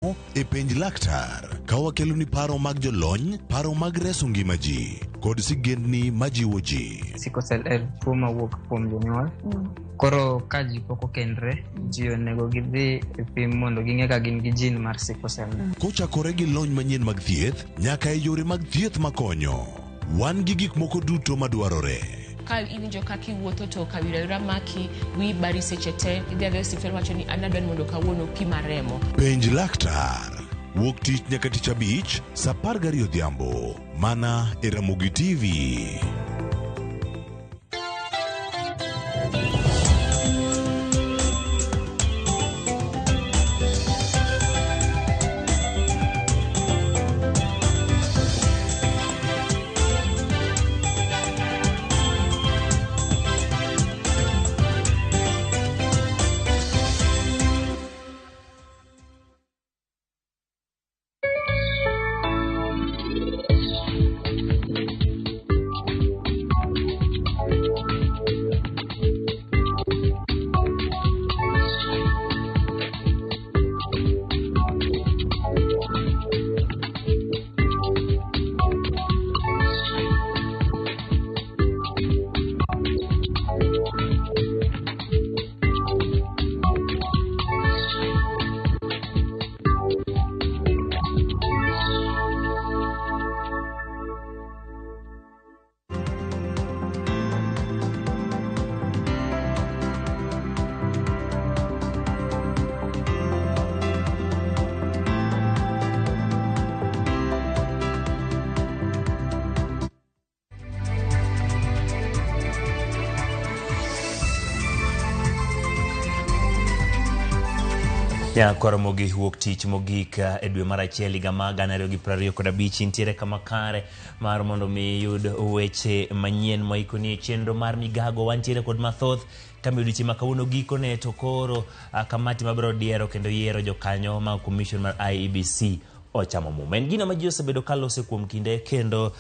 E penj laktar ka wakeloni paro mag jolony, paro mag reso ngima ji, kod sigendni majiwo ji. Sickle cell en tuo mawuok kuom jonyuol. Koro ka ji pok okendre, ji onego gidhi e pim mondo ging'e ka gin gi gene mar sickle cell. Kochakore gi lony manyien mag thieth nyaka e yore mag thieth makonyo. Wan gi gik moko duto madwarore. Ka iwinjo kaka iwuotho to kawira awira maki, wiyi bari seche te, idhi adhiya e osiptal iwacho ni an adwa ni mondo kawuono opima remo. Penj laktar. Wuok tich nyaka tich abich, sa 12 odhiambo. Mana e Ramogi TV. Nyakwar Ramogi wuok tich mogik e dwe mar achiel higa ma 2025 intiere kama kare mar mondo mi iyud weche manyien moikoni e chenro mar migago wantiere kod mathoth kama odiochieng' ma kawuono gikone to koro kamati mabiro diero kendo yiero jokanyo mag commission mar IEBC ochamo muma. En gino ma ji osebedo ka lose kuom kinde kendo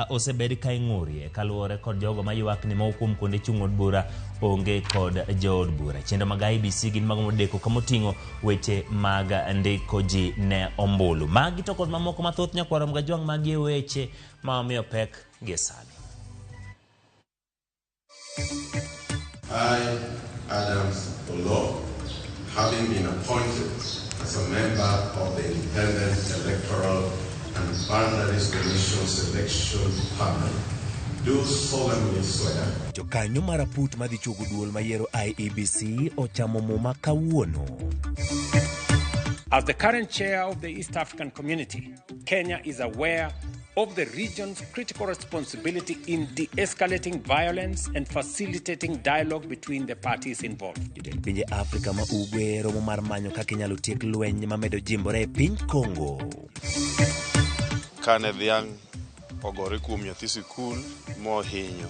osebed ka ing'urie kaluwore kod jogo ma ywak ni moko kuom kuonde chung' od bura onge kod jood bura. Chenro mag IEBC gin mago modeko kamoting'o weche mag ndiko ji ne ombulu. Magi to kod mamoko mathoth nyakwar Mgajwang' magi e weche ma omiyo pek gie sani. I, Adams Oloo, having been appointed as a member of the Independent Electoral and Boundaries Commission Selection Panel, do solemnly swear. Jokanyo mar aput madhi chogo duol mayiero IEBC ochamo muma kawuono. As the current chair of the East African Community, Kenya is aware of the region's critical responsibility in de-escalating violence and facilitating dialogue between the parties involved. Jotend pinje Afrika ma Ugwe romo mar manyo kaka inyalo tiek lweny mamedo jimbore e piny Congo. Kane dhiang' ogore kuom nyathi sikul mohinyo.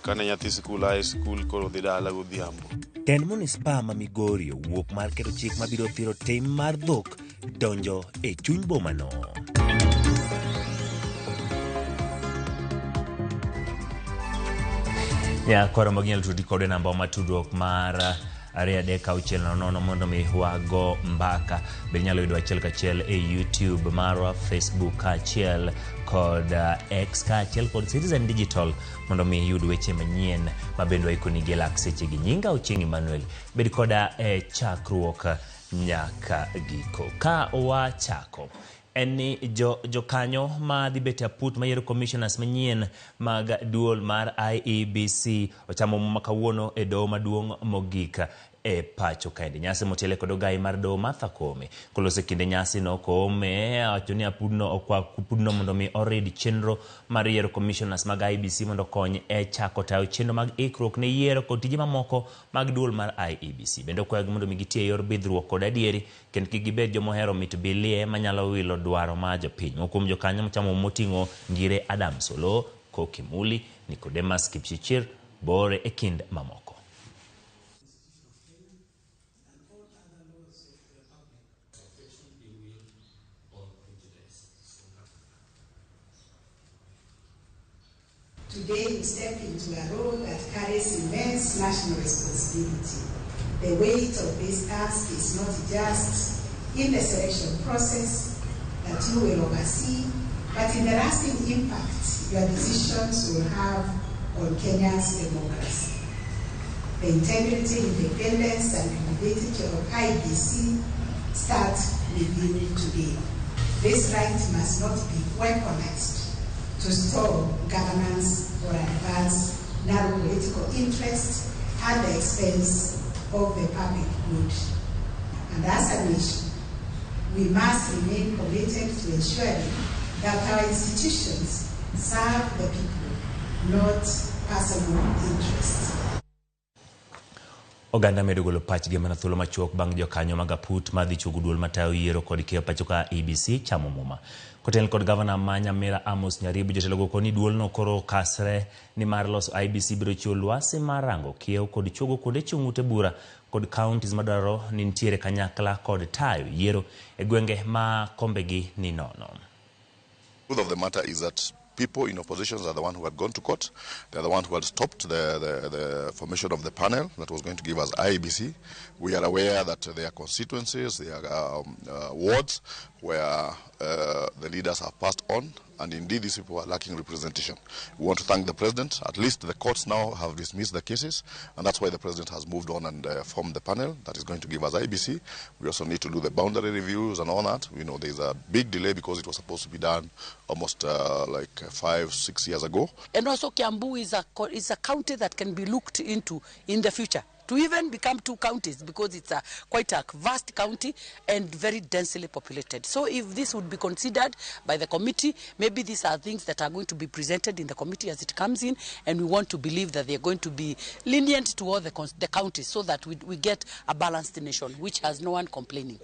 Kane nyathi sikul a e sikul koro dhi dala godhiambo. Tend manispaa ma Migori owuok mar keto chik mabiro thiro tim mar dhok donjo e chuny bomano. Ya koro magi nyalo tudi kod e namba ma tudruok mar 23600 mondo mi wago mbaka. Be inyalo yudo achiel kachiel e YouTube marwa, Facebook kaachiel kod X kaachiel kod Citizen Digital mondo mi iyud weche manyien ma bende waikoni gi lak sechegi. Nyinga Ochieng' Emmanuel. Bed koda e chakruok nyaka giko. Ka wachako en ni jo jokanyo ma dhi bet e aput mayiero commissioners manyien mag duol mar IEBC ochamo muma kawuono e doho maduong' mogik e pacho kaendi. Nyasi motiele kod ogai mar doho Martha Koome. Koloso e kinde nyasi no, Koome owacho ni apudno okwa apudno mondo mi orid chenro mar yiero commissioners mag IEBC mondo okony e chako tayo chenro mag ikruok ne yiero kod tije mamoko mag duol mar IEBC. Bende okwayogi mondo mi gitie e yor bidhruok kod adieri kendo kik gibed joma ohero mit bilie manyalo wilo dwaro mar jopiny. Moko kuom jokanyo machamo moting'o Ngire Adams Oloo, Koki Muli, Nicodemus Kipchirchir, Bore e kind mamoko. Today you step into a role that carries immense national responsibility. The weight of this task is not just in the selection process that you will oversee, but in the lasting impact your decisions will have on Kenya's democracy. The integrity, independence, and credibility of IEBC start with you today. This right must not be weaponized to stall governance or advance narrow political interests at the expense of the public good. And as a nation, we must remain committed to ensuring that our institutions serve the people, not personal interests. Oganda medo golo pachgi mana thuolo machuok bang' jokanyo mag aput madhi chuogo duol matayo yiero kod keyo pacho ka IEBC chamo muma. Kotel kod gavana ma Nyamira Amos Nyaribo, jotelo go ni duolno koro kasre ni mar loso IEBC biro chiwo lwasi mar rango kiewo kod chuogo kuonde chung' ute bura kod counties madwaro ni nitiere kanyakla kod tayo yiero e gwenge ma kombegi ni nono. Truth of the matter is that people in oppositions are the one who had gone to court. They are the one who had stopped the formation of the panel that was going to give us IEBC. We are aware that there are constituencies, there are wards where the leaders have passed on, and indeed these people are lacking representation. We want to thank the president. At least the courts now have dismissed the cases, and that's why the president has moved on and formed the panel that is going to give us IEBC. We also need to do the boundary reviews and all that. We know there's a big delay because it was supposed to be done almost like 5-6 years ago. And also Kiambu is a county that can be looked into in the future to even become 2 counties, because it's quite a vast county and very densely populated. So if this would be considered by the committee, maybe these are things that are going to be presented in the committee as it comes in, and we want to believe that they're going to be lenient to all the counties so that we get a balanced nation, which has no one complaining.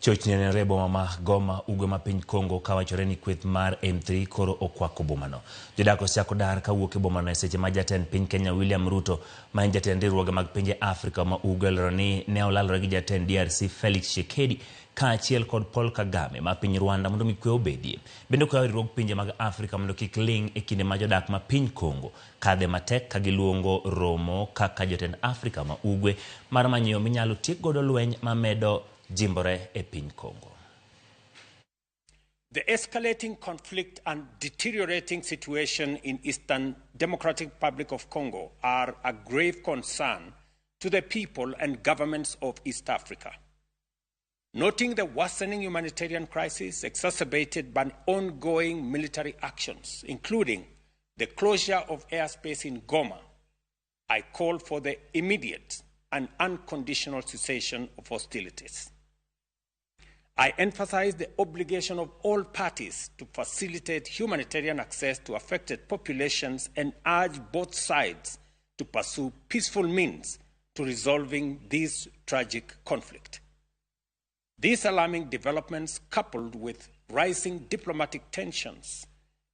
Chochni nenore e boma ma Goma, ugwe ma piny Congo, kawachore ni kweth mar M3 koro okwako bomano. Jodak osechako dar kawuok e bomano e seche ma jatend piny Kenya William Ruto, ma en jatend riwruoge mag pinje Afrika ma ugwe, olero ni ne olalore gi jatend DRC Felix Tshisekedi kaachiel kod Paul Kagame ma piny Rwanda mondo mi kwe obedie. Bende okwayo riwruog pinje mag Afrika mondo kik ling' e kinde ma jodak ma piny Congo kadhe matek ka giluongo romo kaka jotend Afrika ma ugwe mar manyo yo minyalo tiek godo lweny mamedo jimbore e piny Congo. The escalating conflict and deteriorating situation in Eastern Democratic Republic of Congo are a grave concern to the people and governments of East Africa. Noting the worsening humanitarian crisis exacerbated by ongoing military actions, including the closure of airspace in Goma, I call for the immediate and unconditional cessation of hostilities. I emphasize the obligation of all parties to facilitate humanitarian access to affected populations and urge both sides to pursue peaceful means to resolving this tragic conflict. These alarming developments, coupled with rising diplomatic tensions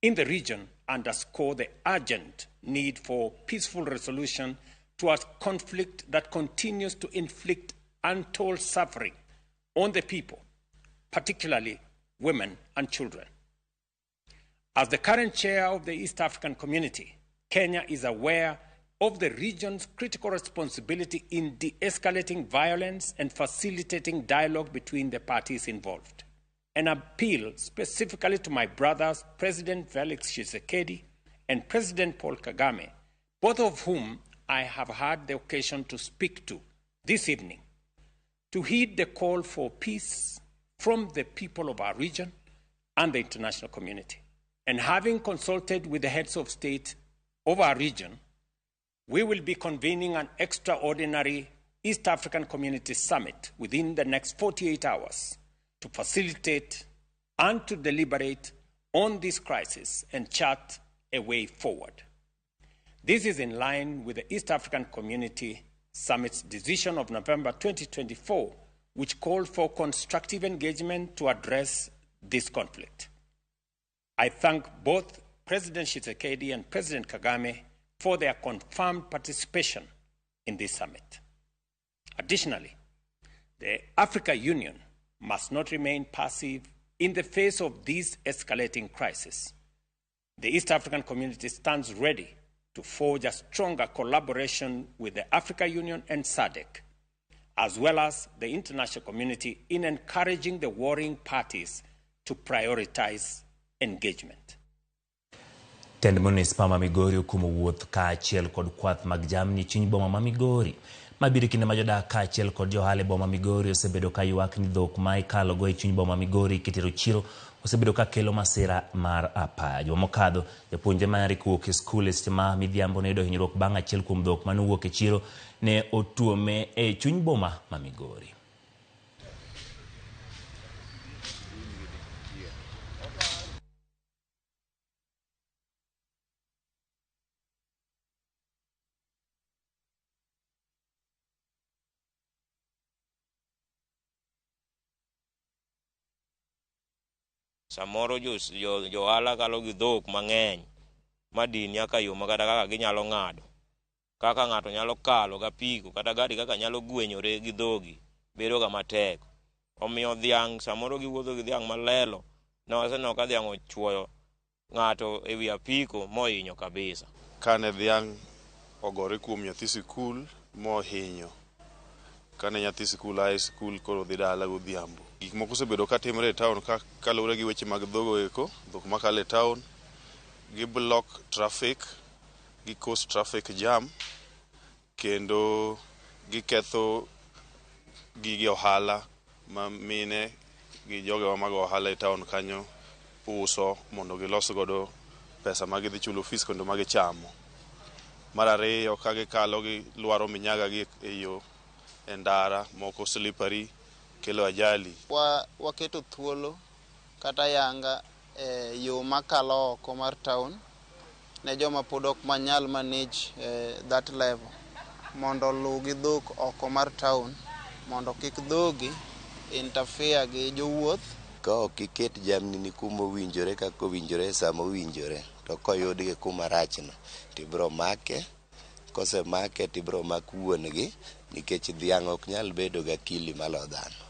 in the region, underscore the urgent need for peaceful resolution to a conflict that continues to inflict untold suffering on the people, particularly women and children. As the current chair of the East African Community, Kenya is aware of the region's critical responsibility in de-escalating violence and facilitating dialogue between the parties involved. An appeal specifically to my brothers, President Felix Tshisekedi and President Paul Kagame, both of whom I have had the occasion to speak to this evening, to heed the call for peace from the people of our region and the international community. And having consulted with the heads of state of our region, we will be convening an extraordinary East African Community Summit within the next 48 hours to facilitate and to deliberate on this crisis and chart a way forward. This is in line with the East African Community Summit's decision of November 2024, which called for constructive engagement to address this conflict. I thank both President Tshisekedi and President Kagame for their confirmed participation in this summit. Additionally, the Africa Union must not remain passive in the face of this escalating crisis. The East African Community stands ready to forge a stronger collaboration with the Africa Union and SADC. as well as the international community, in encouraging the warring parties to prioritize engagement. Tend Munispa ma Migori okumo wuoth kaachiel kod kwath mag jamni chuny boma ma Migori. Mabiro kinde ma jodak kaachiel kod johala e boma Migori osebedo ka ywak ni dhok ma ikalogo e chuny boma Migori kitero chiro osebedo ka kelo masira mar apaya. Juma mokadho, japuonjre mane wuok e skul e seche ma midhiambo ne oyudo hinyruok bang' achiel kuom dhok mane owuok e chiro ne otuome e chuny boma ma Migori. Samoro jo ohala kalo gi dhok mang'eny madin nyaka yo makata kaka ginyalo ng'ado kaka ng'ato nyalo kalo gapiko kata gari kaka nyalo gwenyore gi dhogi bedo ga matek. Omiyo dhiang' samoro giwuotho gi dhiang' malelo ne waseneno ka dhiang' ochuoyo ng'ato ewi apiko mohinyo kabisa. Kane dhiang' ogore kuom nyathi sikul mohinyo, kane nyathi sikul a e sikul koro dhi dala godhiambo. Gik moko osebedo ka timore e town ka kaluwore gi weche mag dhogo eko, dhok makalo e town, gi block traffic, gi cause traffic jam, kendo giketho gige ohala ma mine gi jogewa mag ohala e town kanyo uso mondo gilos godo pesa ma gidhi chulo fees kendo ma gichamo. Mar ariyo, ka gikalo gilwaro minyaga gi e yo e ndara, moko slippery, kelo ajali. Waketo thuolo kata yanga e yo makalo oko mar town ne joma pod ok manyal manage that level mondo oluw gi dhok oko mar town mondo kik dhogi interfere gi jowuoth. Ka ok iket jamni ni kuma owinjore kaka owinjore e sama owinjore to koyudgi kuma rachno tibiro make, kosemake tibiro mak wuon gi nikech dhiang' ok nyal bedo gi akili malo dhano.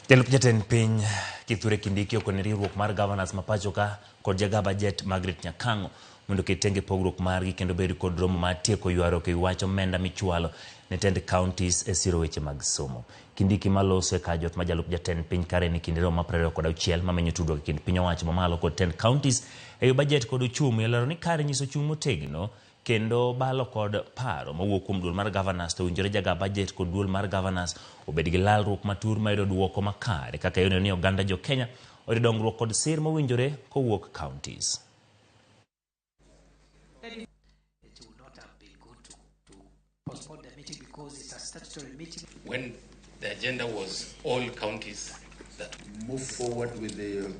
Jalup jatend piny Kithure Kindiki okone riwruok mar governors ma pacho ka kod jaga budget Margaret Nyakang'o mondo oket tenge pogruok margi kendo bed kod romo mar tieko ywaruok ewi wach omenda michwalo ne tend counties e siro weche mag somo. Kindiki maloso e kar jot ma jalup jatend piny kare ni kinde romo mar 26 mamenyo tudruok e kind piny owacho mamalo kod tend counties e yo budget kod ochumi olero ni kar nyiso chung' motegno kendo balo kod paro mowuok kuom duol mar governors to owinjore jaga budget kod duol mar governors obed gi lalruok matur mayudo duoko makare kaka ineno ni oganda jo Kenya oyudo dongruok kod sir mowinjore kowuok counties. It would not have been good to postpone the meeting because it's a statutory meeting. When the agenda was all counties that move forward with the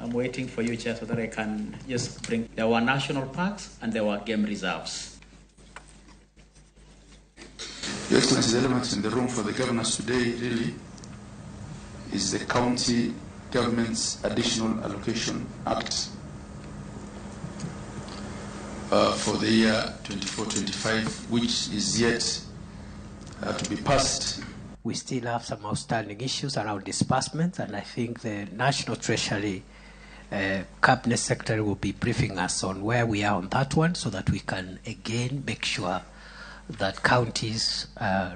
I'm waiting for you, Chair, so that I can just bring. There were national parks and there were game reserves. Your Excellency, the elements in the room for the governors today really is the County Government's Additional Allocation Act for the year 24-25, which is yet to be passed. We still have some outstanding issues around disbursements, and I think the National Treasury Cabinet Secretary will be briefing us on where we are on that one so that we can again make sure that counties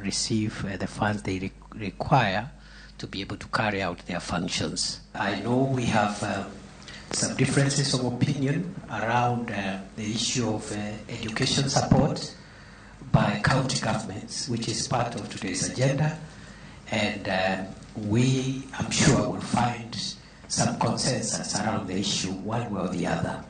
receive the funds they require to be able to carry out their functions. I know we have some differences of opinion around the issue of education support by county governments, which is part of today's agenda. And we, I'm sure, will find some consensus around the issue one way or the other.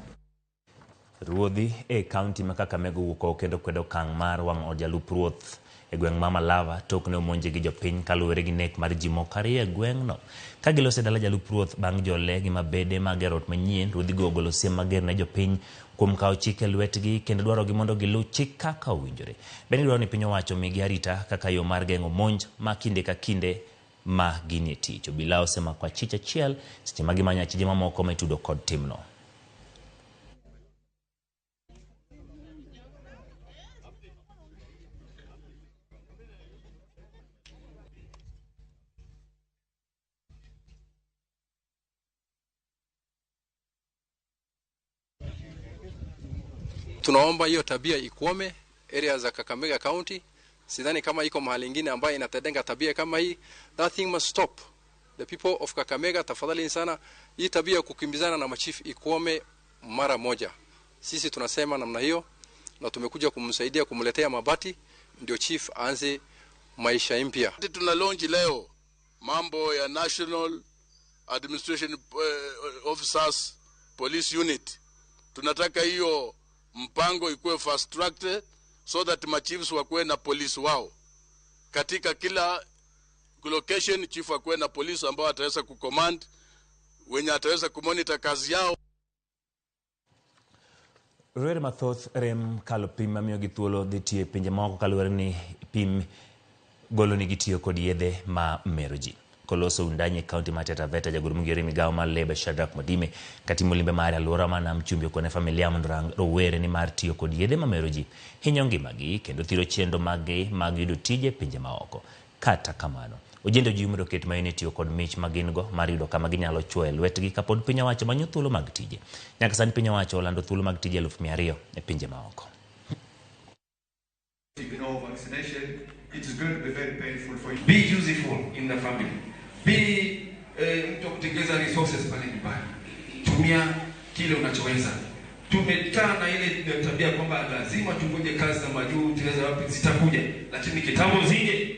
Ruodhi e kaunti ma Kakamega owuok oko kendo kwedo okang' mar wang'o od jalup ruoth e gweng' ma Malava tok ne omonje gi jopiny kaluwore gi nek mar ji moko ariyo e gweng'no. Ka giloso e dala jalup ruoth bang' jole gi mabede mag gero ot manyien, ruodhigo ogolo siem mager ne jopiny kuom kawo chik e lwetgi kendo dwarogi mondo giluw chik kaka owinjore. Bende gidwaro ni piny owacho omigi arita kaka yo mar geng'o monj ma kinde ka kinde ma ginie tich. Obila osemako achich achiel seche ma gimanyo achije mamoko ma itudo kod timno. Tunaomba hiyo tabia ikome area za Kakamega County. Sidhani kama iko mahali ingine ambayo inatendenga tabia kama hii. That thing must stop. The people of Kakamega, tafadhali sana, hii tabia ya kukimbizana na machief ikome mara moja. Sisi tunasema namna hiyo, na tumekuja kumsaidia kumletea mabati ndio chief aanze maisha mpya. Tuna launch leo mambo ya National Administration Officers Police Unit. Tunataka hiyo mpango ikuwe fast tracked so that machiefs wakuwe na polisi wao katika kila location. Chief akuwe na polisi ambao ataweza kucommand, wenye ataweza kumonitor kazi yao. Rowere mathoth rem kalo pim mamiyogi thuolo dhi tiyo e pinje maoko kaluwore ni pim golo ni gitiyo kod yedhe ma mero ji. Koloso Wundanyi e kaunti ma Taita Taveta, jagoro mong'ere migawo mar Labour Shadrack Mwadime katimo limbe mare alwora ma Nam Chumbi okone familia mondo orang rowere ni mar tiyo kod yedhe mamero ji hinyo ngimagi kendo thiro chenro maggi mag yudo tije e pinje maoko. Kata kamano, ojende ji mondo oket maino e tiyo kod mich ma gin go mar yudo kama ginyalo chuoye lwetgi kapod piny owacho manyo thuolo mag tije. Nyaka sani piny owacho olando thuolo mag tije 200,000 e pinje maoko. Ignore vaccination, it is going to be very painful for you. Be useful in the family. Be mtu wa kutengeza resources pale nyumbani. Tumia kile unachoweza. Tumekaa na ile tabia kwamba lazima tungoje kazi za majuu, tuweze wapi zitakuja, lakini kitambo zije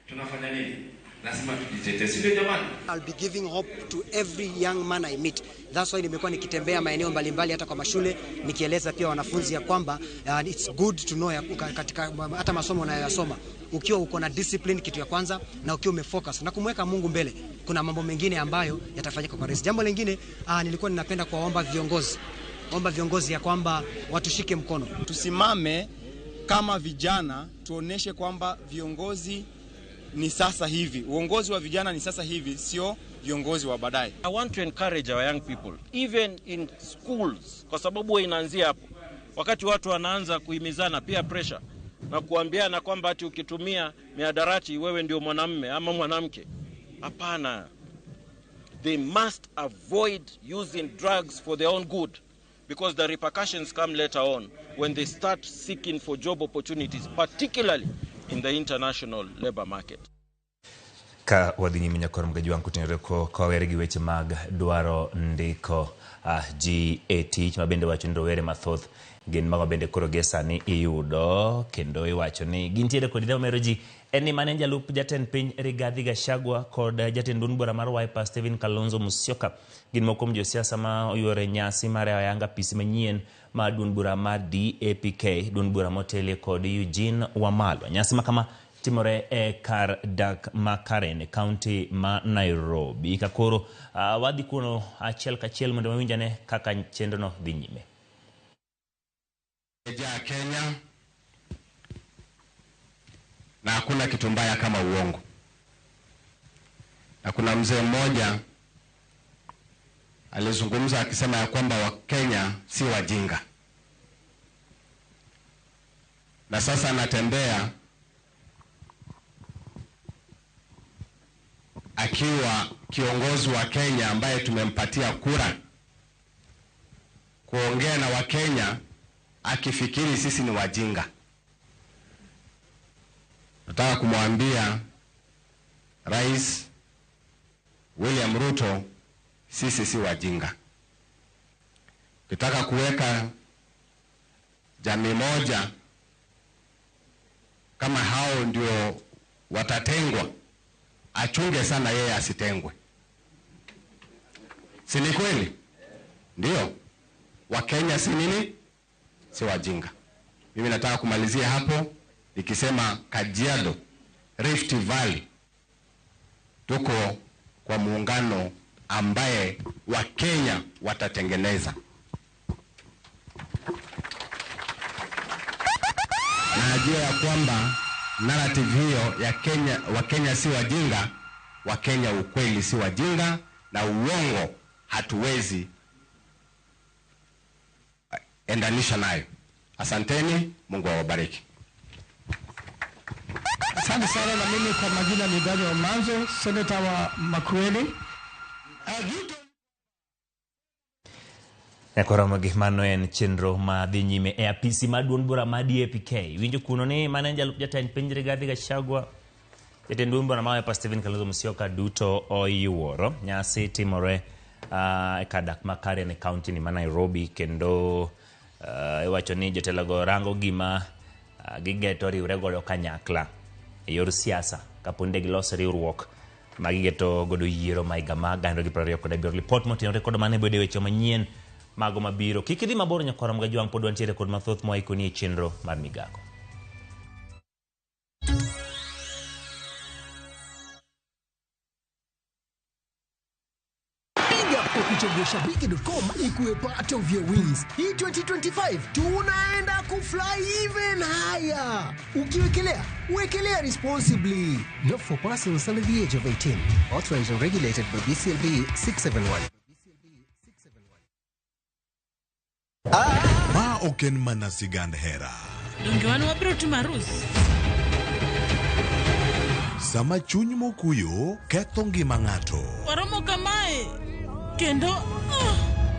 tunafanya nini? Lazima tujitetee, si ndio jamani? I'll be giving hope to every young man I meet. That's why nimekuwa nikitembea maeneo mbalimbali hata kwa mashule nikieleza pia wanafunzi ya kwamba it's good to know ya, katika hata masomo unayoyasoma ukiwa uko na discipline kitu ya kwanza, na ukiwa umefocus na kumweka Mungu mbele, kuna mambo mengine ambayo yatafanyika kwa rahisi. Jambo lingine nilikuwa ninapenda kuwaomba viongozi ya kwamba watushike mkono. Tusimame kama vijana, tuoneshe kwamba viongozi ni sasa hivi. Uongozi wa vijana ni sasa hivi, sio viongozi wa baadaye. I want to encourage our young people, even in schools, kwa sababu inaanzia hapo. Wakati watu wanaanza kuhimizana peer pressure na kuambiana kwamba ati ukitumia mihadarati wewe ndio mwanamume ama mwanamke. Hapana. They must avoid using drugs for their own good, because the repercussions come later on when they start seeking for job opportunities, particularly in the international labor market. Ka wadhi nyime nyakor Mgajwang' kotenore kowere gi weche mag dwaro ndiko ji e tich ma bende wacho ni rowere mathoth gin mago bende koro gie sani iyudo kendo iwacho ni gintiere kod yedhe mamero ji. En ni mane jalup jatend piny Rigathi Gachagua kod jatend duond bura mar Wiper Stephen Kalonzo Musyoka gin moko kuom josiasa ma oyuore nyasi mar ayanga apisi manyien mar duond bura mar DAPK, duond bura motelie kod Eugene Wamalwa. Nyasi makama timore e kar dak ma Karen e kaunti ma Nairobi. Ka koro wadhi kuno achiel kachiel mondo wawinjane kaka chenrono dhi nyime. Ja Kenya, na hakuna kitu mbaya kama uongo. Na kuna mzee mmoja alizungumza akisema ya kwamba Wakenya si wajinga. Na sasa anatembea akiwa kiongozi wa Kenya ambaye tumempatia kura kuongea na Wakenya akifikiri sisi ni wajinga. Nataka kumwambia Rais William Ruto, sisi si wajinga. Ukitaka kuweka jamii moja kama hao ndio watatengwa, achunge sana yeye asitengwe. Si ni kweli? Ndio. Wakenya si nini? Si wajinga. Mimi nataka kumalizia hapo nikisema Kajiado, Rift Valley, tuko kwa muungano ambaye Wakenya watatengeneza. Najua ya kwamba narrative hiyo ya Kenya, Wakenya si wajinga, Wakenya ukweli si wajinga, na uongo hatuwezi endanisha nayo. Asanteni, Mungu awabariki. Asante sana. Na mimi kwa majina ni Daniel Manzo, senator wa Makueni. Nyakoromogi mano en chenro ma dhi nyime e apisi mar duond bura mar DAPK. Winjo kuno ni mane en jalup jatend piny Rigathi Gachagua, jatend duond bura ma Wiper Stephen Kalonzo Musyoka duto oyuoro. Nyasi timore e kar dak ma Karen e kaunti ni ma Nairobi kendo iwacho ni jotelogo rango gima gigeto riwre godo kanyakla e yor siasa kapo ni gilos riwruok ma gigeto godo yiero ma higa ma 2027. Lipot motenore kod mano bedo e weche manyien mago mabiro. Kik idhi mabor nyakwara Mgajwang', pod wantiere kod mathoth mwaikoni e chenro mar migago. Piga shabiki.com ikuwe part of your wins. Hii 2025 tunaenda kufly even higher. Ukiwekelea, wekelea responsibly. Not for persons under the age of 18. Authorized and regulated by BCLB 671. Ma ok en mana sigand hera. Donge wan wabiro timo arus? Sama chuny mokuyo ketho ngima ng'ato. Waromo kamae kendo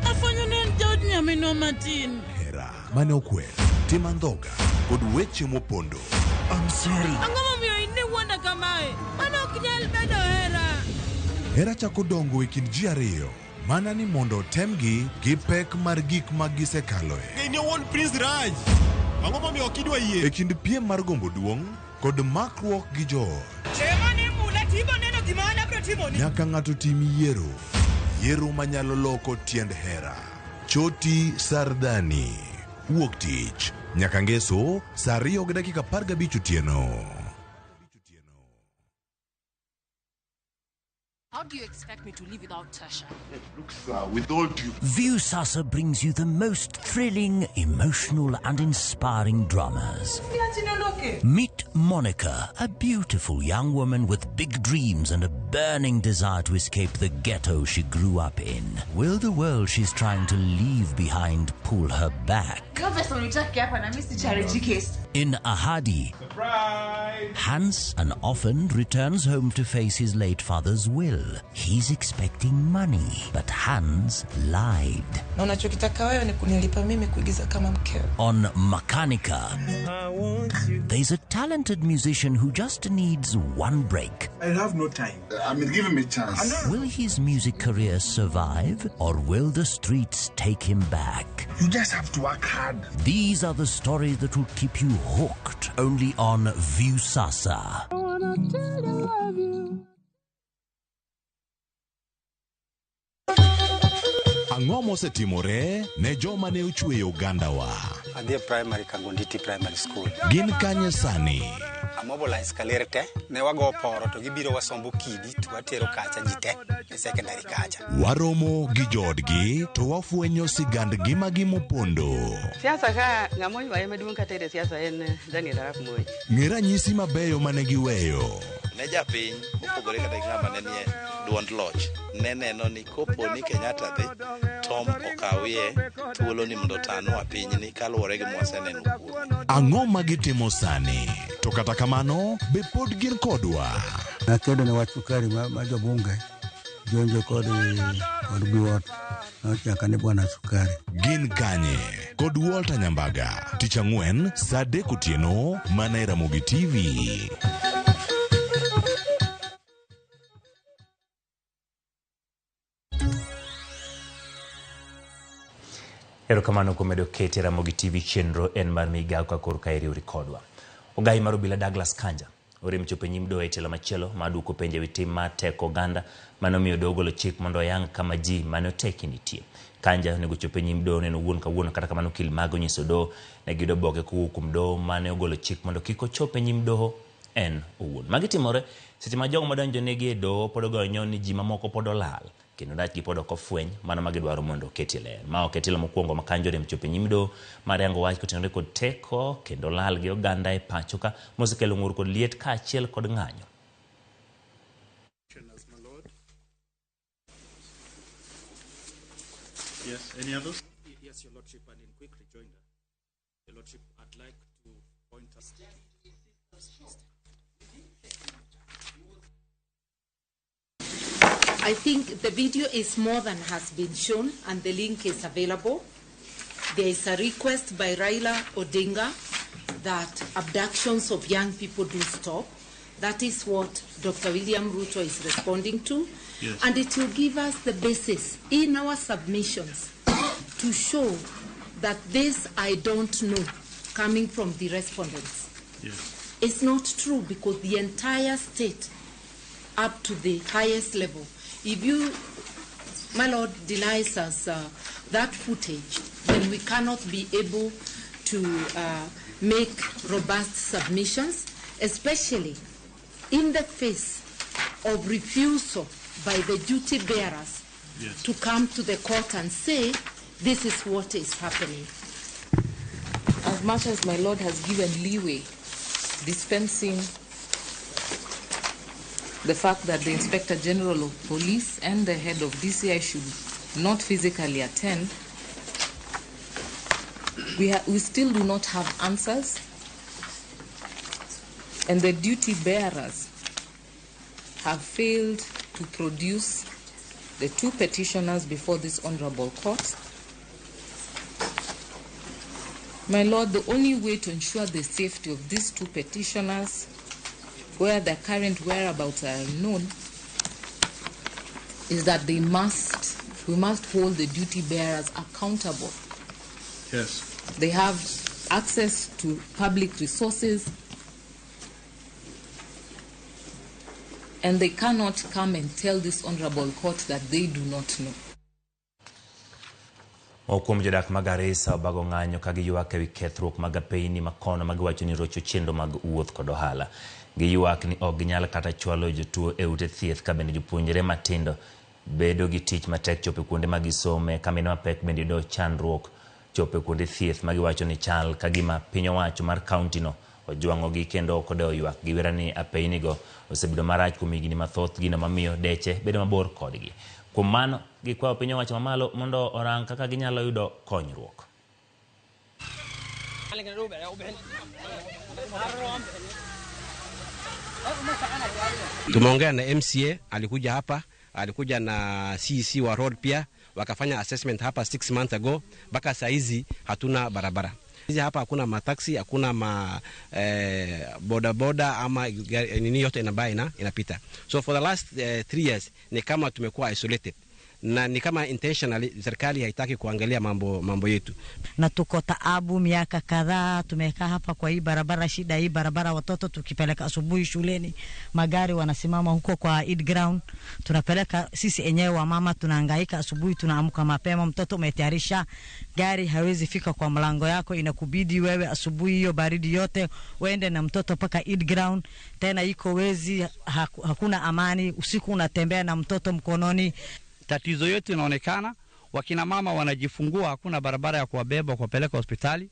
afwenyo ni en jaod nyaminwa matin. Hera mane okwer, tim andhoga kod weche mopondo. I'm sorry. Ang'o momiyo in iwuonda kamae? Mano ok nyal bedo hera. Hera chako dongo e kind ji ariyo. Mana ni mondo otemgi gi pek mar gik ma gisekaloe. Ng'eni owuon Prince Raj. Ang'o momiyo ok idwa yie? E kind piem mar gombo duong' kod makruok gi joot. Chema ni mula tibo neno gima an abiro timoni. Nyaka ng'ato tim yiero. Yiero manyalo loko tiend hera. Choti Sardani. Wuok tich. Nyaka ngeso saa 2:15 otieno. How do you expect me to live without Tasha? Look, sir, with all due... Viusasa brings you the most thrilling, emotional and inspiring dramas. Meet Monica, a beautiful young woman with big dreams and a burning desire to escape the ghetto she grew up in. Will the world she's trying to leave behind pull her back? In Ahadi, Surprise! Hans, an orphan, returns home to face his late father's will. He's expecting money, but Hans lied. Na unachokitaka wewe ni kunilipa mimi kuigiza kama mkeo. On Makanika, there's a talented musician who just needs one break. I have no time. I mean, give him a chance. Will his music career survive, or will the streets take him back? You just have to work hard. These are the stories that will keep you hooked only on Viusasa. I wanna tell you I love you. Ang'o mosetimore ne joma ne ochweyo ogandawa? Adhi e primary Kangonditi Primary School. Gin kanye sani? Amobilize kaler te, ne wago poro to gibiro wasombo kidi to watero kacha ji te e secondary kacha. Waromo gi joodgi to wafwenyo sigand ngimagi mopondo. Siasa ka ng'ama oywaye maduong' kata e siasa en Daniel Arap Moi. Ng'e ranyisi mabeyo mane giweyo. Ne japiny mopogore kata gi ng'ama ne nie duond loch ne neno ni kopo ni Kenyatta dhi Tom okawie thuolo ni mondo otanwa pinyni kaluwore gi mwaseneno kuome. Ang'o ma gitimo sani? To kata kamano, be pod gin kodwa? Nakedo ne wach sukari ma jobunge jonjo kod Biwott nochaka ni bwana sukari. Gin kanye? Kod Walter Nyambaga, tich ang'wen saa 3 otieno mana e Ramogi TV. Erokamano kuom medo kete Ramogi TV chenro en mar migawo ka kor ka iriwri kodwa. Ogai mar obila Douglas Kanja orem chopo e nyim doho e tielo machielo mar duoko penjo ewi tim mar teko oganda mane omiyo doho ogolo chik mondo oyang kama ji mane oteki nitie. Kanja onego chop e nyim doho neno wuon kawuono, kata kamano okil mage onyiso doho ne giyudo oboke kowuok kuom doho mane ogolo chik mondo kik ochop e nyim doho en owuon. Magi timore seche ma jogo madonjonegi e doho pod ogoyo nyon ni ji mamoko pod olal kendo dachgi pod ok ofweny mano ma gidwaro mondo oketie ler. Ma ok e tielo mokwongo ma Kanja orem chopo e nyim doho mar yango wach kotenore kod teko kendo lal gi oganda e pacho ka mosekelo ng'ur kod liet kaachiel kod ng'anyo. Yes, any others? Yes, Your Lordship, and in quick rejoinder, Your Lordship, I'd like to point out... I think the video is more than has been shown and the link is available. There is a request by Raila Odinga that abductions of young people do stop. That is what Dr. William Ruto is responding to. Yes. And it will give us the basis in our submissions to show that this I don't know coming from the respondents. Yes. It's not true, because the entire state up to the highest level, if you, my lord, denies us that footage, then we cannot be able to make robust submissions, especially in the face of refusal by the duty bearers Yes. to come to the court and say, this is what is happening. As much as my lord has given leeway, dispensing the fact that the Inspector General of Police and the head of DCI should not physically attend, we still do not have answers, and the duty bearers have failed to produce the two petitioners before this honorable court. My lord, the only way to ensure the safety of these two petitioners, where their current whereabouts are unknown, is that we must hold the duty bearers accountable. Yes. They have access to public resources, and they cannot come and tell this honorable court that they do not know. Moko kuom jodak mag Garissa obago ng'anyo ka giywak ewi kethruok mag apeyni makono ma giwacho ni rocho chenro mag wuoth kod ohala. Giywak ni ok ginyal kata chwalo jotuo e ute thieth ka bende jopuonjre matindo bedo gi tich matek chopo e kuonde ma gisome, ka mine mapek bende yudo chandruok chopo e kuonde thieth ma giwacho ni chal ka gima piny owacho mar kaunti no ojwang'ogi kendo ok odewo ywak. Giwera ni apeynigo osebedo marach kuom higni mathoth, gino mamiyo deche bedo mabor kodgi. Kuom mano, gikwayo piny owacho mamalo mondo orang kaka ginyalo yudo konyruok. Tumeongea na MCA, alikuja hapa, alikuja na CEC wa road pia, wakafanya assessment hapa 6 months ago. Mpaka saa hizi hatuna barabara. Hizi hapa hakuna mataxi, hakuna ma boda boda ama nini yote inabaya inapita. So for the last 3 years ni kama tumekuwa isolated. Na ni kama intentionally serikali haitaki kuangalia mambo yetu. Na tuko taabu miaka kadhaa tumekaa hapa kwa hii barabara, shida hii barabara, watoto tukipeleka asubuhi shuleni magari wanasimama huko kwa Eid ground, tunapeleka sisi enyewe wa mama tunahangaika asubuhi, tunaamka mapema, mtoto umetayarisha gari hawezi fika kwa mlango yako, inakubidi wewe asubuhi hiyo baridi yote uende na mtoto paka Eid ground, tena iko wezi, hakuna amani, usiku unatembea na mtoto mkononi. Tatizo yetu inaonekana, wakina mama wanajifungua, hakuna barabara ya kuwabeba kuwapeleka hospitali,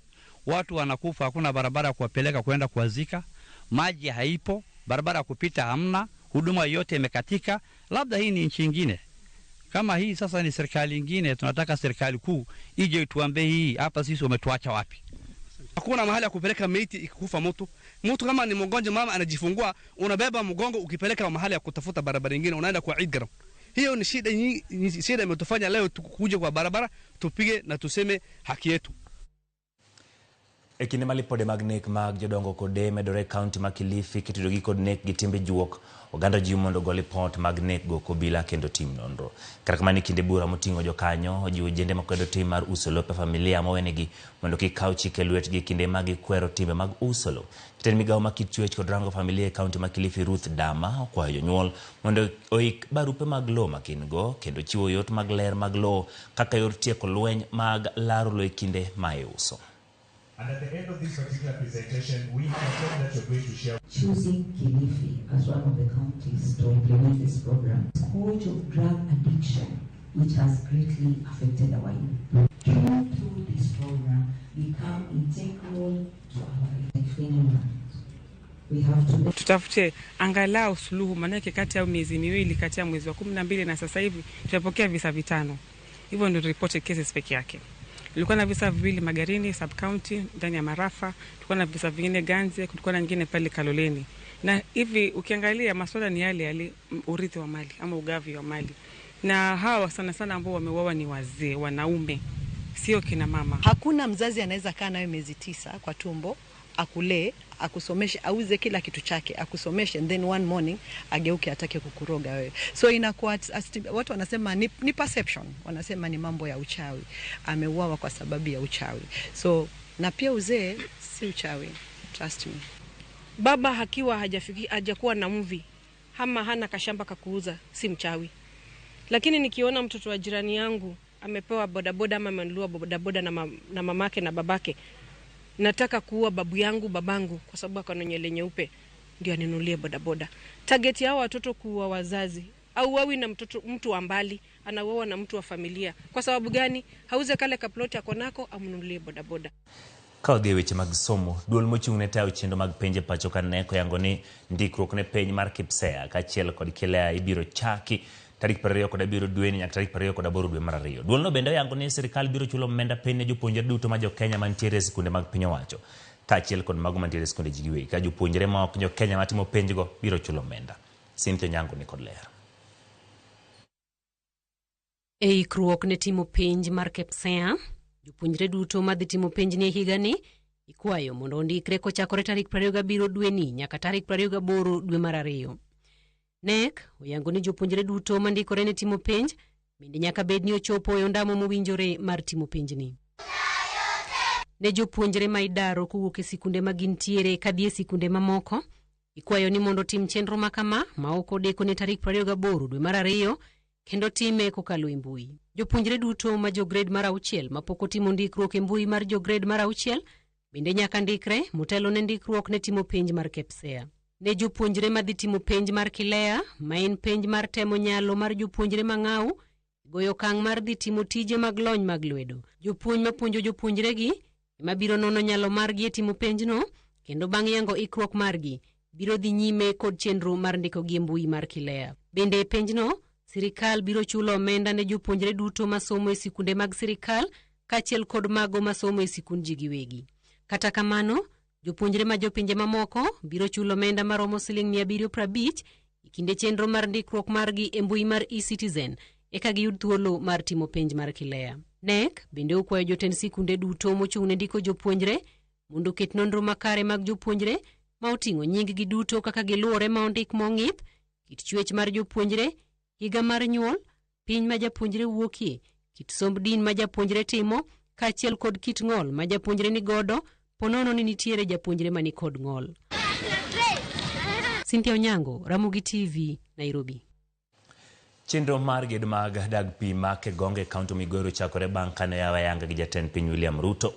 watu wanakufa, hakuna barabara ya kuwapeleka kwenda kuwazika, maji haipo, barabara ya kupita hamna, huduma yote imekatika. Labda hii ni nchi nyingine. Kama hii sasa ni serikali nyingine, tunataka serikali kuu ije ituambie hii hapa sisi wametuacha wapi. Hakuna mahali ya kupeleka maiti ikikufa mtu. Mtu kama ni mgonjwa, mama anajifungua, unabeba mgongo ukipeleka mahali ya kutafuta barabara nyingine, unaenda kwa Eid ground. Hiyo ni shida, shida imetufanya leo tukuje kwa barabara tupige na tuseme haki yetu. E kinde ma lipode mag nek mag jodongo kod medore kaunti ma Kilifi kitudogi kod nek gi timbe juok, oganda jiw mondo ogo lipot mag nek go kobila kendo tim nonro. Kata kamano, e kinde bura moting'o jokanyo ojiwo ojende makwedo tim mar uso lope familia mowenegi mondo kik kaw chik e lwetgi kinde ma gikwero timbe mag uso lo. Jatend migawo ma kit chwech kod rango familia e kaunti ma Kilifi Ruth Dama okwayo jonyuol mondo oik barupe mag lowo ma gin go kendo chiwo yot mag ler mag lowo kaka yor tieko lweny mag laro lowo e kinde ma iuso. And at the end of this particular presentation, we confirm that you're going to share. Choosing Kilifi as one of the counties to implement this program. Scourge of drug addiction, which has greatly affected our youth. Through this program, become integral to our life. We have to tutafute angalau suluhu, maanake kati ya miezi miwili, kati ya mwezi wa 12 na sasa hivi tumepokea visa 5. Hivyo ndio reported cases peke yake. Tulikuwa na visa viwili Magarini sub county ndani ya Marafa, tulikuwa na visa vingine Ganze, kulikuwa na nyingine pale Kaloleni. Na hivi ukiangalia masuala ni yale yale, urithi wa mali ama ugavi wa mali, na hawa sana sana ambao wameuawa ni wazee, wanaume, sio kina mama. Hakuna mzazi anaweza kaa nawe miezi 9 kwa tumbo, akulee, akusomeshe, auze kila kitu chake, akusomeshe, and then one morning ageuke atake kukuroga wewe. So inakuwa watu wanasema ni perception, wanasema ni mambo ya uchawi. Ameuawa kwa sababu ya uchawi. So na pia uzee si uchawi, trust me. Baba hakiwa hajakuwa na mvi ama hana kashamba kakuuza, si mchawi. Lakini nikiona mtoto wa jirani yangu amepewa bodaboda ama amenunua bodaboda na mamake na babake, nataka kuua babu yangu, babangu, kwa sababu akona nywele nyeupe ndio aninunulie bodaboda. Target yao watoto kuua wazazi. Au wawi na mtoto mtu wa mbali, anauawa na mtu wa familia. Kwa sababu gani? Hauze kale kaploti akonako amnunulie bodaboda. Ka odhi e weche mag somo, duol mochung' ne tayo chenro mag penj e pacho ka KNEC oyango ni ndikruok ne penj mar KPSEA kaachiel kod KILEA ibiro chaki tarik 27 dweni nyaka tarik 28 dwe mar 2. Duolno bende oyango ni sirikal biro chulo omenda penj ne jopuonjre duto ma jo-Kenya mantiere e sikunde mag piny owacho kaachiel kod mago mantiere e sikunde ji giwegi, ka jopuonjre ma ok jo-Kenya matimo penjgo biro chulo omenda. Cynthia Onyango ni kod ler. E ikruok ne timo penj mar KPSEA, jopuonjre duto madhi timo penj ni e higani ikwayo mondo ondikre kochakore tarik 27 dweni nyaka tarik 28 dwe mar 2. KNEC oyango ni jopuonjre duto mandikore ne timo penj bende nyaka bed ni ochopo e ondamo mowinjore mar timo penjni. Ne jopuonjre ma idaro kowuok e sikunde ma gintiere kadhi e sikunde mamoko, ikwayo ni mondo otim chenro makama ma ok odeko ne tarik 28 dwe mar 2 kendo time kokalo e mbui. Jopuonjre duto ma jo grade mar 6 mapok otimo ndikruok e mbui mar jo grade mar 6 bende nyaka ndikre motelo ne ndikruok ne timo penj mar KPSEA. Ne jopuonjre madhi timo penj mar KILEA, ma en penj mar temo nyalo mar jopuonjre mang'aw, goyo okang' mar dhi timo tije mag lony mag lwedo. Jopuonj mapuonjo jopuonjregi ema biro nono nyalo margi e timo penjno, kendo bang' yango ikruok margi, biro dhi nyime kod chenro mar ndikogi e mbui mar KILEA. Bende e penjno, sirikal biro chulo omenda ne jopuonjre duto masomo e sikunde mag sirikal kaachiel kod mago masomo e sikund ji giwegi. Kata kamano, jopuonjre ma jopinje mamoko biro chulo omenda maromo siling 750 e kinde chenro mar ndikruok margi e mbui mar eCitizen eka giyud thuolo mar timo penj mar KILEA. KNEC bende okwayo jotend sikunde duto mochung' ne ndiko jopuonjre mondo oket nonro makare mag jopuonjre ma oting'o nying-gi duto kaka giluwore ma ondik mong'ith, kit chwech mar jopuonjre, higa mar nyuol, piny ma japuonjre wuokie, kit somb din ma japuonjre timo, kaachiel kod kit ng'ol ma japuonjre ni godo, ponono ni nitiere japuonjre mani kod ng'ol. Cynthia Onyango, Ramogi TV, Nairobi. Chenro mar gedo mag dag pi ma Kegonga e kaunti Migori ochakore bang' kane oyaw ayanga gi jatend piny William Ruto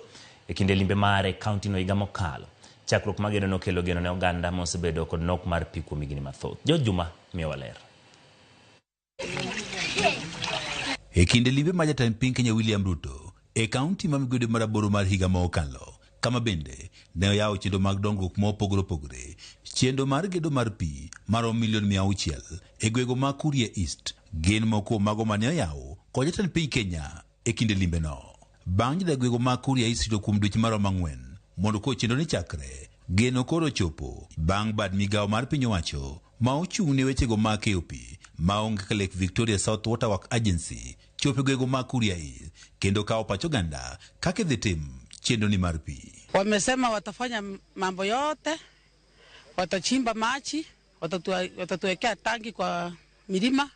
e kinde limbe mare e kaunti no higa mokalo. Chakruok mar gedo nokelo geno ne oganda mosebedo kod nok mar pi kuom higni mathoth. George Juma miyowa ler. E kinde limbe mar jatend piny Kenya William Ruto e kaunti ma Migori mar 8 mar higa ma okalo, kama bende ne oyawo chenro mag dongruok mopogore opogore, chenro mar gedo mar pi maromo milion 600 e gwenge ma Kuria East gin moko kuom mago mane oyaw kod jatend piny Kenya e kinde limbeno. Bang' jodak gwenge ma Kuria East rito kuom dweche maromo 4 mondo koro chenro ni chakre, geno koro ochopo bang' bad migawo mar piny owacho ma ochung' ne wechego mag keyo pi maonge kaka Lake Victoria South Water Work Agency chopo e gwenge ma Kuria East kendo kawo pach oganda kaka idhi tim chenro ni mar pi. Wamesema watafanya mambo yote, watachimba maji, watatuwekea tangi kwa milima,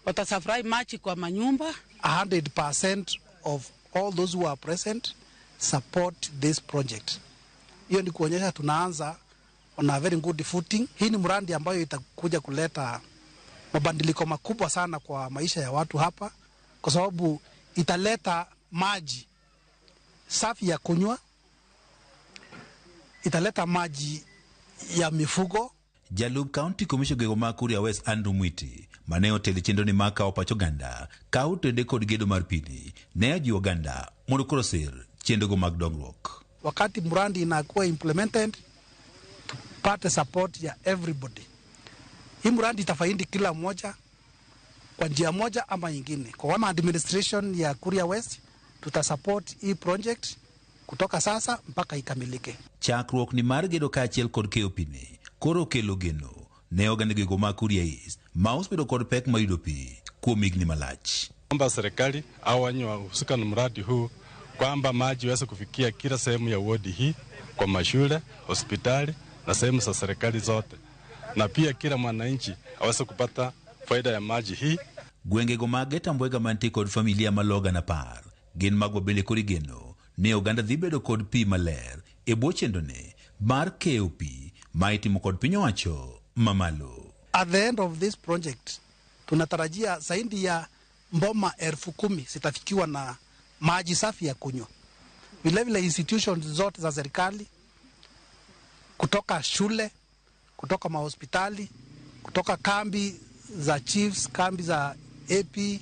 watasupply maji kwa manyumba. 100% of all those who are present support this project. Hiyo ni kuonyesha tunaanza on a very good footing. Hii ni mradi ambayo itakuja kuleta mabadiliko makubwa sana kwa maisha ya watu hapa, kwa sababu italeta maji safi ya kunywa, italeta maji ya mifugo. Jalup County Commissioner gwenge ma Kuria West Andrew Mwiti mane otelo e chenro ni mar kawo pach oganda ka otende kod gedo mar pini ne ojiwo oganda mondo koro osir chenrogo mag dongruok. Wakati mradi inakuwa implemented, tupate support ya everybody. Hii mradi itafaidi kila mmoja kwa njia moja ama nyingine. Kwa kama administration ya Kuria West tutasupport hii project kutoka sasa mpaka ikamilike. Chakruok ni mar gedo kaachiel kod keyo pini Koro okelo geno ne oganda gwenge mag Kuria East ma osebedo kod pek mar yudo pi kuom higni malach. Omba serikali au wenye wahusika na mradi huu kwamba maji iweze kufikia kila sehemu ya wodi hii, kwa mashule, hospitali na sehemu za serikali zote, na pia kila mwananchi aweze kupata faida ya maji hii. Gwengego mag Etambwega mantie kod familia maloyo gana 10 gin mago bende koro igeno ni oganda dhi bedo kod pi maler e bwo chenrone mar keyo pi ma itimo kod piny owacho mamalo. At the end of this project tunatarajia zaidi ya mboma 10,000 zitafikiwa na maji safi ya kunywa. Vilevile institutions zote za serikali, kutoka shule, kutoka mahospitali, kutoka kambi za chiefs, kambi za AP,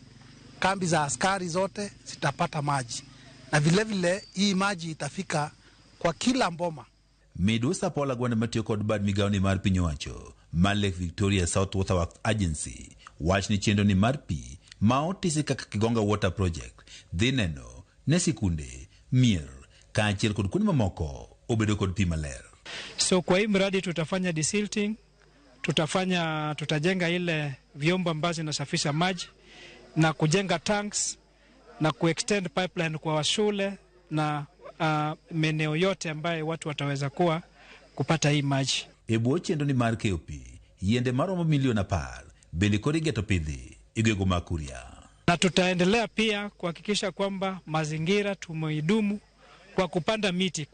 kambi za askari zote zitapata maji. Na vilevile hii maji itafika kwa kila mboma. Midusa Paul Agwanda matiyo kod bad migawo ni mar piny owacho mar Lake Victoria South Water Works Agency wach ni chenro ni mar pi ma otisi kaka Kigonga Water Project dhi neno ne sikunde, mier kaachiel kod kuonde mamoko obedo kod pi maler. So kwa hii mradi tutafanya desilting, tutajenga ile vyombo ambazo zinasafisha maji na kujenga tanks na kuextend pipeline kwa shule na maeneo yote ambayo watu wataweza kuwa kupata hii maji. E bwo chenro ni mar keyo pi, yiende maromo milion 10 bende koro igeto pidhi e gwenge mag Kuria. Na tutaendelea pia kuhakikisha kwamba mazingira tumeidumu kwa kupanda miti,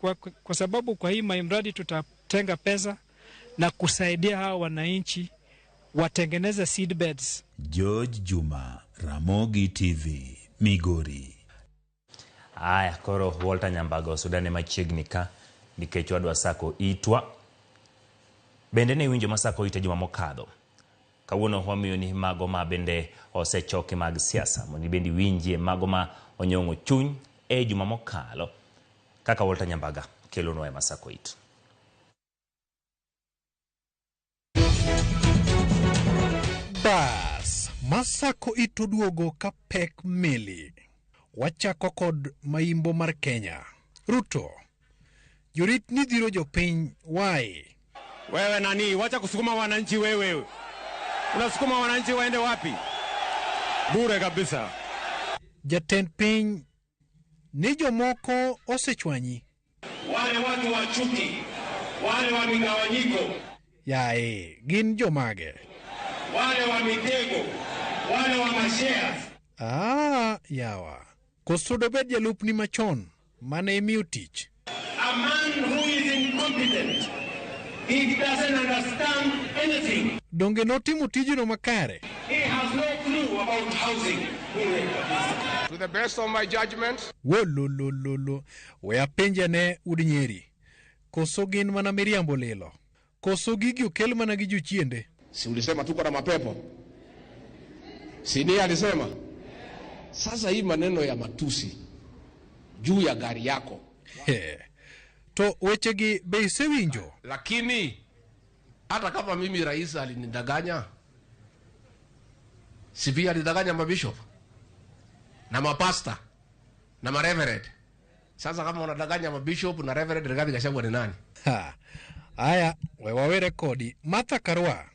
kwa sababu kwa hii mradi tutatenga pesa na kusaidia hawa wananchi watengeneze seed beds. George Juma, Ramogi TV, Migori. Aya, koro Walter Nyambago sudane machiegni ka nikech wadwa sako itwa. Bende ne iwinjo masako ite juma mokadho. Kawuono wamiyo ni mago ma bende osechoki mag siasa mondo ibende iwinjie mago ma onyong'o chuny e juma mokalo kaka Walter Nyambaga kelonwa e Masako It. Bas, Masako It oduogo ka pek meli. Wachako kod maimbo mar Kenya. Ruto, jorit ni dhiro jopiny wai. Wewe nani, wacha kusukuma wananchi wewe. Unasukuma wananchi waende wapi? Bure kabisa. Jatend piny ni jomoko osechwanyi. Wale watu wa chuki, wale wa migawanyiko. Yae, gin jomage? Wale wa mitego, wale wa mashares. Ah, yawa. Koso dobed jalupni machon mane imiyo tich. A man who is incompetent. He doesn't understand anything. Donge notimo tijno makare? He has no clue about housing. To the best of my judgment. Wololololo. We apenja ne ud Nyeri. Koso gin mana miriambo lilo. Koso gigi okel mana gi jochiende. Si ulisema tuko na mapepo? Si ndiye alisema? Sasa hii maneno ya matusi juu ya gari yako. He. To wechegi be isewinjo? Lakini hata kama mimi rais alinidanganya, si pia alidanganya mabishop na mapasta na mareverend. Sasa kama unadanganya mabishop na reverend, Rigathi Gachagua ni nani? Ha. Aya, we wawe rekodi Martha Karua.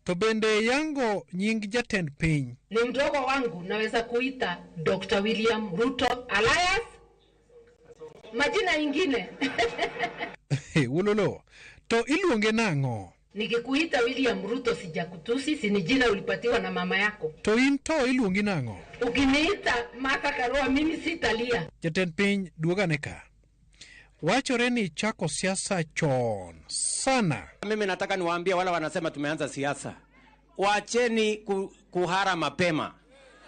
To bende yango nying jatend piny. Ni mdogo wangu, naweza kuita Dr. William Ruto Alias majina ingine. Ulolo, to iluonge nang'o? Nikikuita William Ruto sijakutusi, si ni jina ulipatiwa na mama yako. To in to iluongi nang'o? Ukiniita Martha Karua mimi sitalia. Jatend piny duogane ka. Wachore ni chako siasa chon sana. Mimi nataka niwaambie wala wanasema tumeanza siasa. Waacheni kuhara mapema.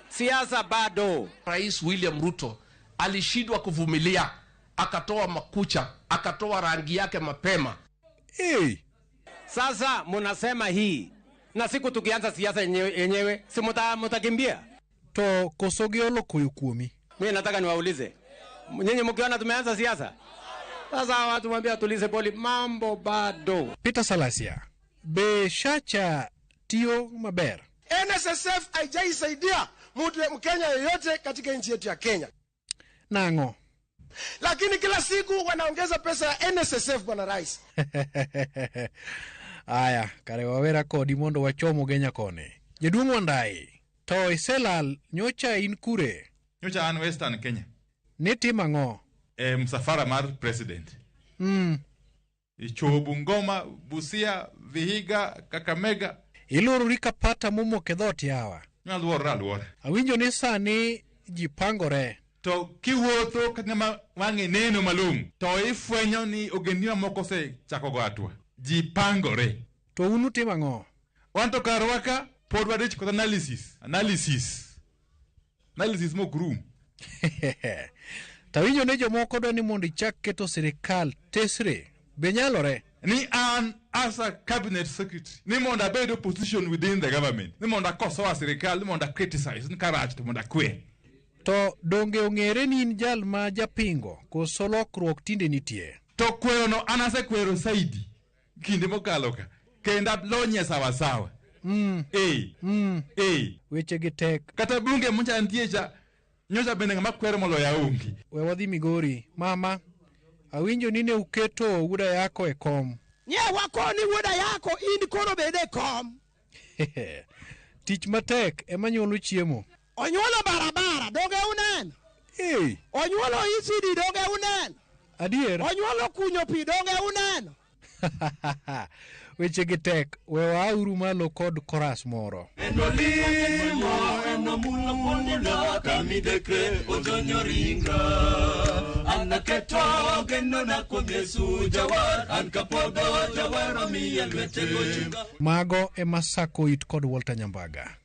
Siasa bado. Rais William Ruto alishindwa kuvumilia, akatoa makucha, akatoa rangi yake mapema. Hey. Sasa mnasema hii na siku tukianza siasa yenyewe si mtakimbia? To koso giolo koyo kuomi. Mimi nataka niwaulize, nyinyi mkiona tumeanza siasa? Sasa watu mwambie tulize poli, mambo bado. Peter Salasia, be Shacha tiyo maber. NSSF haijaisaidia mtu Mkenya yeyote katika nchi yetu ya Kenya. Nango. Lakini kila siku wanaongeza pesa ya NSSF, Bwana Rais. Aya, kare wawera kodi mondo wachom Ugenya koni. Jaduong' Wandayi, to iselal nyocha in kure? Nyocha an Western Kenya. Nitimo ang'o? E msafara mar president. Ichowo Bungoma, Busia, Vihiga, Kakamega. Iluorori ka pata momoko e dhoot yawa. Aluorora aluora. Awinjo ni sani ji pangore. To kiwuotho ka ng'ama wang'e neno malong'o, to ifwenyo ni ogendni mamoko osechako go hatua. Ji pangore. To un utimo ang'o? Wan to karwa ka pod wadich kod analysis. Analysis. Analysis mok rum. Tawinjo ni jomoko dwa ni mondo ichak keto sirikal tesre. Be nyalore? Ni an as a cabinet secretary ni mondo abed opposition within the government, ni mondo akosoa sirikal, ni mondo a criticize, ni karach to mondo akwer. To donge ong'ere ni in jal ma japingo koso lokruok tinde nitie? To kwero no an asekwero saidi kinde mokalo ka kendo alonye sawasawa. Weche gi tek. Kata bunge mocha nitie cha nyocha bende ng'ama kwero moloyo aonge. We wadhi Migori. Mama, awinjo ni ne uketo wuoda yako e kom. Nye wakoni wuoda yako in koro bed e kom. Tich matek ema nyuolo chiemo. Onyuolo barabara, donge uneno? Onyuolo ECD, donge uneno? Adier. Onyuolo kunyo pi, donge uneno? Weche gi tek, we waauru malo kod koras moro. Enolimo, enomulo mulo, kamidekre odonyo ringra. Anaketo geno na kuom Yesu jawar, an kapodho jawar omiya lwete gochunga. Mago ema sako it kod Walter Nyambaga.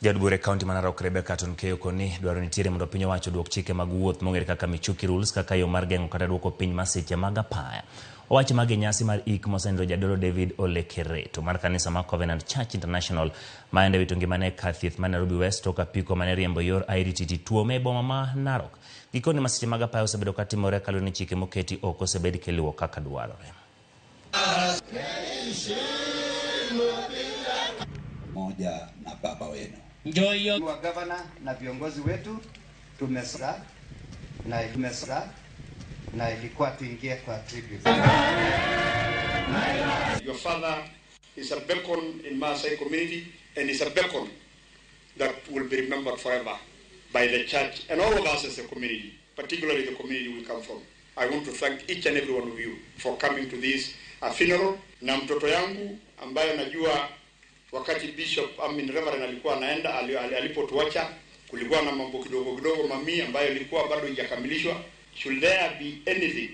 Jaod bura e kaunti ma Narok Rebecca Tonkeo koni dwaro nitiere mondo piny owacho oduok chike mag wuoth mong'ere kaka Michuki Rules kaka yo mar geng'o kata duoko piny masiche mag apaya. Owacho magi e nyasi mar ik mosenindo jadolo David Ole Kereto mar kanisa mar Covenant Church International ma ende wito ngimane e kar thieth ma Nairobi West tok apiko mane riembo yor IDTT tuome e boma ma Narok. Gikone masiche mag apaya osebedo katimore kaluwore ni chike moketi ok osebed kiluwo kaka dwarore. Moja na baba wenu wa gavana na viongozi wetu tumesa na tumesa na ilikuwa tuingie kwa tribute. Your father is a beacon in Maasai community and is a beacon that will be remembered forever by the church and all of us as a community, particularly the community we come from. I want to thank each and every one of you for coming to this funeral. Na mtoto yangu ambaye najua wakati Bishop, I mean Reverend alikuwa anaenda alipotuacha kulikuwa na mambo kidogo kidogo mami ambayo ilikuwa bado haijakamilishwa. Should there be anything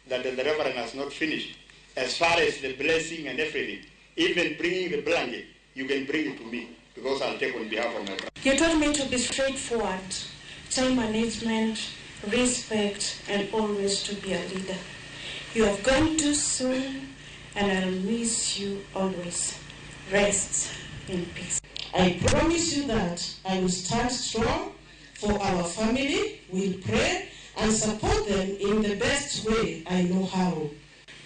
that the Reverend has not finished as far as the blessing and everything, even bringing the blanket, you can bring it to me because I'll take on behalf of my brother. You taught me to be straightforward, time management, respect, and always to be a leader. You have gone too soon, and I'll miss you always. Rest in peace. I promise you that I will stand strong for our family, will pray and support them in the best way I know how.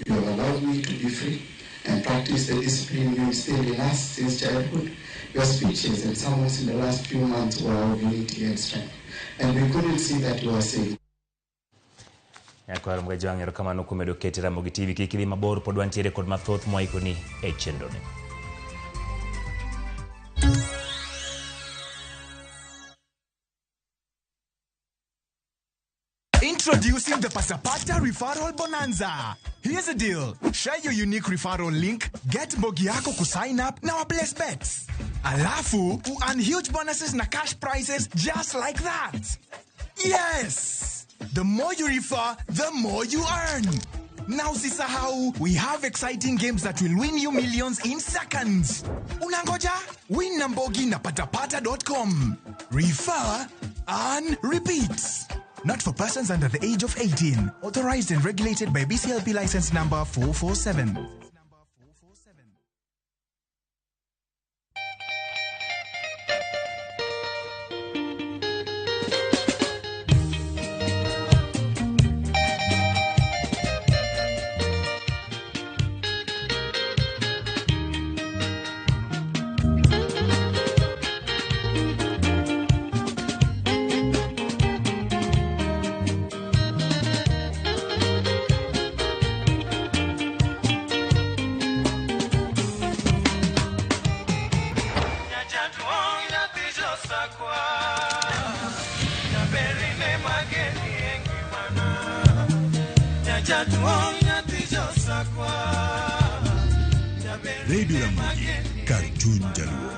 You have allowed me to be free and practice the discipline you instilled in us since childhood. Your speeches and sermons in the last few months were of unity and strength, and we couldn't see that you are saved. Nyakwar Mgajwang', erokamano kuom medo keti Ramogi TV. Kik idhi mabor, pod wantiere kod mathoth mwaikoni e chenroni. Introducing the Pasapata Referral Bonanza. Here's the deal. Share your unique referral link, get mbogi yako kusign up na waplace bets. Alafu, earn huge bonuses na cash prizes just like that. Yes! The more you refer, the more you earn. Now usisahau, we have exciting games that will win you millions in seconds. Unangoja? Win na mbogi na patapata.com. Refer, earn, repeat. Not for persons under the age of 18. Authorized and regulated by BCLP license number 447. Jaduong' nyathi josakwa. Radio Ramogi, kar chuny Jaluo.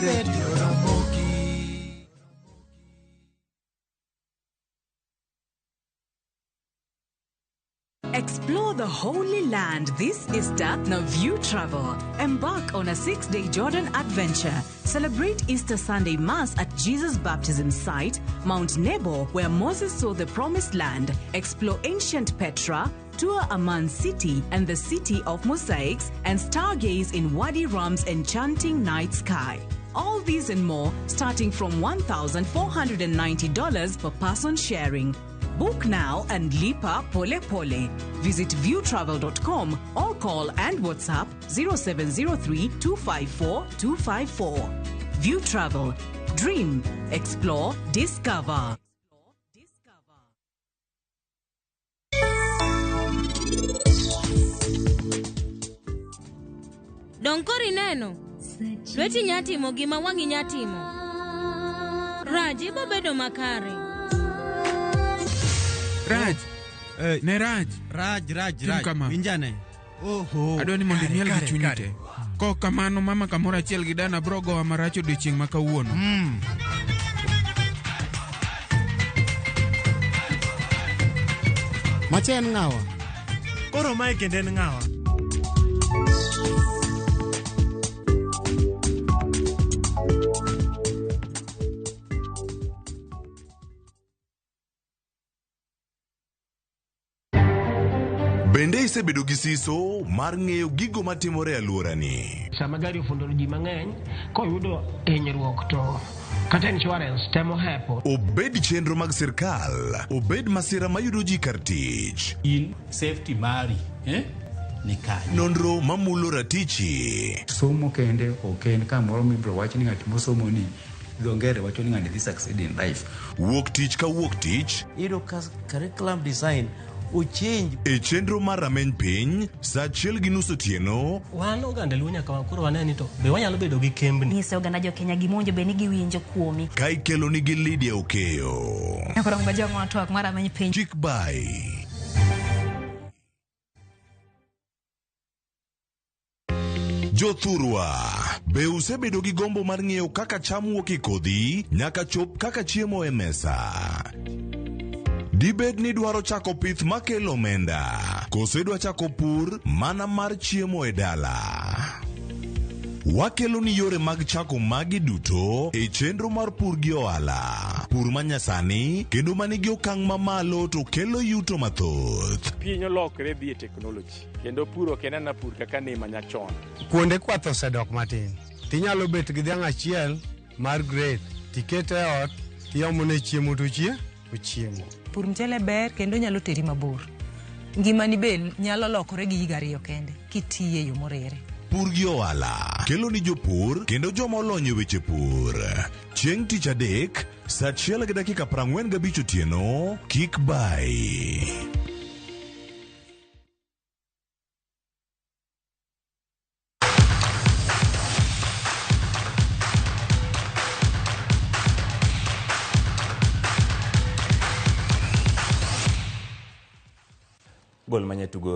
Radio Ramogi. Explore the Holy Land this Easter na View Travel. Embark on a 6-day Jordan adventure. Celebrate Easter Sunday Mass at Jesus' baptism site, Mount Nebo, where Moses saw the Promised Land. Explore ancient Petra, tour Amman City and the City of Mosaics, and stargaze in Wadi Rum's enchanting night sky. All these and more starting from $1,490 per person sharing. Book now and lipa pole pole. Visit viewtravel.com or call and WhatsApp 0703 254 254. View Travel. Dream, explore, discover. Dong koro ineno? Lweti nya timo gima wang'i nya timo. Raj, ibo bedo makare. Raj, ne Raj. Raj, Raj, Tim Raj. kama. Winjane. Oho. Adwa ni mondo Kare, imiel gi kare, chunyi kare. te. Kok kamano mama kamoro achiel gi dana bro gowa marach odiochieng' ma kawuono. Macha en ng'awa? Koro mae kendo en ng'awa? Bende isebedo gi siso mar ng'eyo gigo matimore e alworani? Sama gari ofundo ji mang'eny, koyudo hinyruok to kata insurance temo hepo. Obed chenro mag sirkal, obed masira mayudo ji kar tich. In safety mari, ni kanye? Nonro mamulo ratichi. Somo kende ok en kamoro mibiro wach ni ng'at mosomo ni dho ngere wacho ni ng'ani dhi succeed in life. Wuok tich ka wuok tich. Iyudo ka curriculum design ochange. E chenro mar rameny piny, saa 1:30 otieno. Wan oganda Luo nyaka koro wane ni to be wanyalo bedo gi kembni. Nyise oganda jo Kenya gima owinjo bed ni giwinjo kuomi. Ka ikelo nigi Lydia Okeyo. Koro ng'ajo twak mar rameny piny. Chik bai. Jothurwa, be usebedo gi gombo mar ng'eyo kaka cham wuok e kodhi nyaka chop kaka chiemo e mesa? Dibed ni dwaro chako pith makelo omenda, koso idwa chako pur mana mar chiemo e dala? Wakelo ni yore mag chako magi duto e chenro mar pur gi ohala. Pur manyasani kendo manigi okang' mamalo to kelo yuto mathoth. Piny olokre dhi e teknoloji kendo pur ok en ana pur kaka ne manyachon. Kuonde kwath osedok matin. Tinyalo bet gi dhiang' achiel mar grade, tikete e ot, tiomone chiemo to ochiemo. Pur mchele ber kendo nyalo teri mabor. Ngimani be nyalo lokore gi higa ariyo kende kitiye yo moriere. Pur gi ohala kelo ni jopur kendo joma olony e weche pur. Chieng' tich adek, saa 1:45 otieno, kik bai. Gol manyatugo.